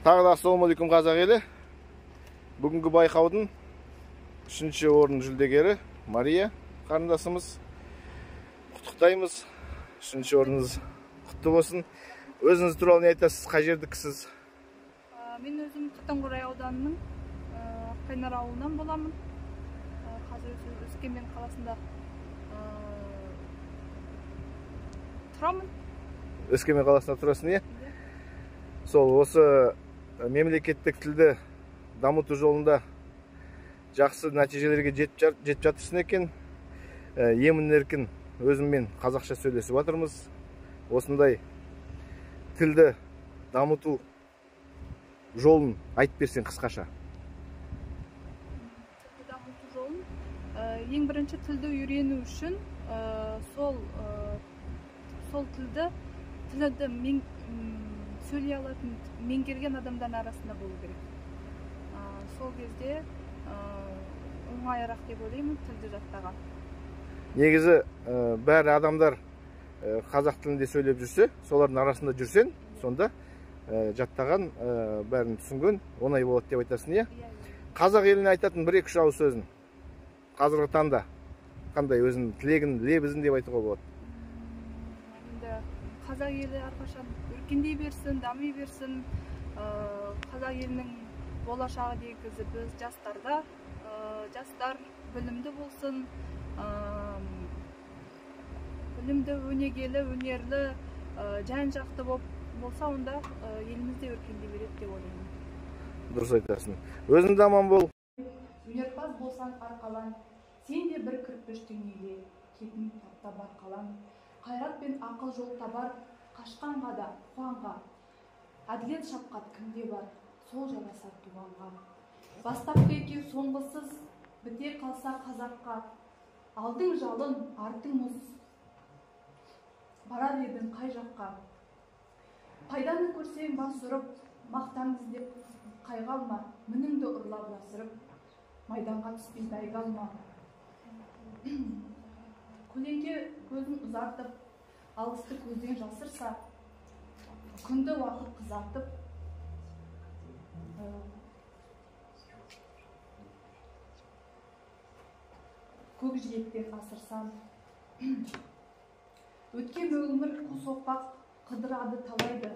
Тағы да ассалаумағалейкум, қазақ елі. Бүгінгі байқаудың 3-ші орын жүлдегері Мария қарындасымыз. Құттықтаймыз. 3-ші орныңыз құтты болсын. Өзіңіз туралы не айтасыз? Қай жердікісіз? Мен өзім Катонқарай ауданының Қайнар ауылынан боламын. Қазір Өскемен қаласында тұрамын. Өскемен қаласында тұрасың, иә? Сол осы мемлекеттік тілді дамыту жолында жақсы нәтижелерге жетіп жатырсың екен. Емін еркін өзіммен қазақша сөйлесіп жатырмыз. Осындай тілді дамыту жолын айтып берсең қысқаша. Тілді дамыту жолын ең бірінші тілді үйрену үшін сол тілді сөйлей алатын, меңгерген адамдардың арасында болу керек. Сол кезде оңайырақ деп ойлаймын тілді жаттаған. Негізі бәрі адамдар қазақ тілінде сөйлеп жүрсе, солардың арасында жүрсең, сонда жаттаған, бәрін түсінген оңай болады деп айтасың, иә? Қазақ еліне айтатын бір-екі үш ауыз сөзін қазіргі таңда қандай өзінің тілегін, лебізін деп айтуға болады? Енді қазақ елі әрқашан өркендей берсін, дами берсін. Қазақ елінің болашағы негізі біз жастарда, жастар білімді болсын, білімді, өнегелі, өнерлі, жан-жақты болса, онда еліміз де өркендей береді деп ойлаймын. Дұрыс айтасың. Өзің де аман бол. Өнерпаз болсаң арқалан, сен де бір кірпіш дүниеге кетін таптап арқалан. Қайрат пен ақыл жол табар, қашқанға да қуанға. Әділет шапқат кімде бар, сол жарасар туғанға. Бастапқы екеу соңғысыз, біте қалса қазаққа. Алдың жалын, артың мұз, барар едің қай жаққа. Пайданы көрсең бас ұрып, мақтан іздеп қайғы алма, мініңді ұрлап жасырып, майданға түспей бәйге алма. Көлеңке көзін ұзартып, алысты көзден жасырса, күнді уақыт қызартып, көк жиектен асырсам. Өткен өмір қу соқпақ, қыдырады талайды,